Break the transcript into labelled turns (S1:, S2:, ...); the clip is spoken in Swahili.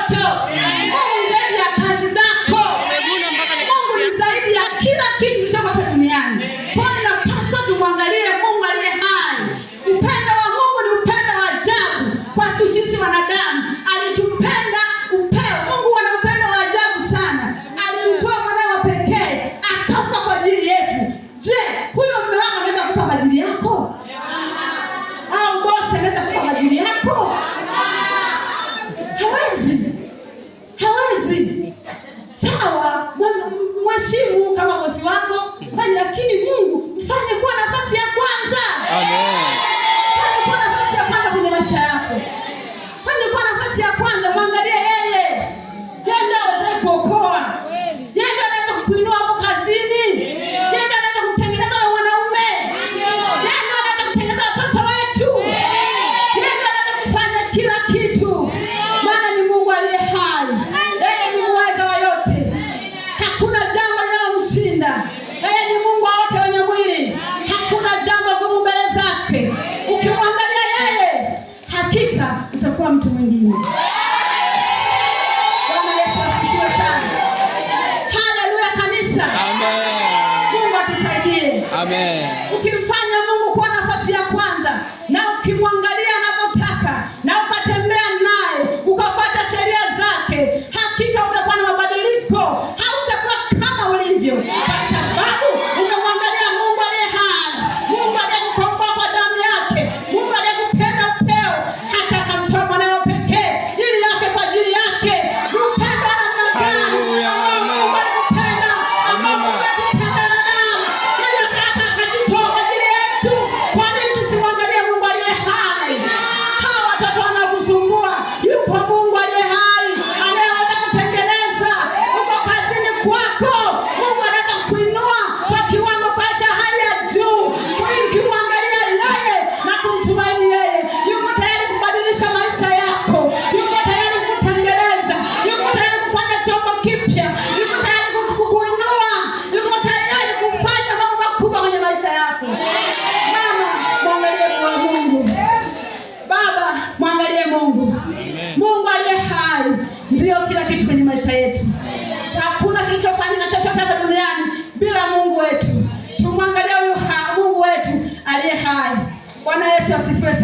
S1: Watoto. Mungu ni zaidi ya kazi zako. Mungu ni zaidi ya kila kitu kilichoko hapa duniani. Kwa hiyo inapaswa tumwangalie Mungu aliye hai. Upendo wa Mungu ni upendo wa ajabu kwa sisi wanadamu. Alitupenda upeo. Mungu ana upendo wa ajabu sana. Alimtoa mwanawe wa pekee akafa kwa ajili yetu. Je, huyo mume wako anaweza kufa kwa ajili yako? Au bosi anaweza kufa kwa ajili yako? Hawezi, hawezi. Sawa, mheshimu kama bosi wako, bali lakini Mungu mfanye kuwa nafasi ya kwanza.
S2: Amen.
S1: Fanye kuwa nafasi ya kwanza kwenye maisha yako. Fanye kuwa nafasi ya kwanza, mwangalie yeye. Yeye ndiye awezaye kuokoa. Yeye ndiye anaweza kukuinua hapo kazini. Yeye ndiye anaweza kutengeneza wewe mwanaume. Yeye ndiye anaweza kutengeneza watoto wetu. Yeye ndiye anaweza kufanya kila kitu. Maana ni Mungu aliye hai. Yeye ni muweza wa yote. Hakuna jambo linalomshinda. Yeye ni Mungu wa wote wenye mwili. Hakuna jambo gumu mbele zake. Ukimwangalia yeye, hakika utakuwa mtu mwingine. Bwana Yesu asifiwe sana. Haleluya kanisa.
S2: Amen.
S1: Mungu atusaidie.
S2: Amen.
S1: Ukimfanya Mungu kuwa nafasi ya kwanza na ukimwangalia anavyotaka na ukatembea naye ukafuata sheria zake, hakika utakuwa na mabadiliko. Hautakuwa kama ulivyo, kwa sababu umemwangalia Mungu aliye hai, Mungu aliyekukomboa kwa damu yake, Mungu aliyekupenda upeo hata akamtoa mwanawe pekee ili afe kwa ajili yake. Ni upendo wa namna gani
S2: Haleluya.
S1: ambao Mungu alikupenda, ambao
S2: Amina.
S1: Mungu alitupenda wanadamu ili akata akajitoa kwa ajili yetu. Kwa nini tusimwangalie Mungu aliye hai? Hawa watoto wanakusumbua, yupo Mungu aliye hai anayeweza kutengeneza. Uko kazini kwako, Mungu anaweza kukuinua kwa kiwango kwa cha hali ya juu. Kwa hiyo ukimwangalia yeye na kumtumaini yeye, yuko tayari kubadilisha maisha yako, yuko tayari kukutengeneza, yuko tayari kufanya chombo kipya, yuko tayari kukuinua, yuko tayari kufanya mambo makubwa kwenye maisha yako. Mama, mwangalie kwa Mungu. Baba, mwangalie Mungu. Mungu aliye hai ndiyo kila kitu kwenye maisha yetu. Hakuna kilichofanyika chochote hapa duniani bila Mungu wetu. Tumwangalie huyu Mungu wetu aliye hai. Bwana Yesu asifiwe.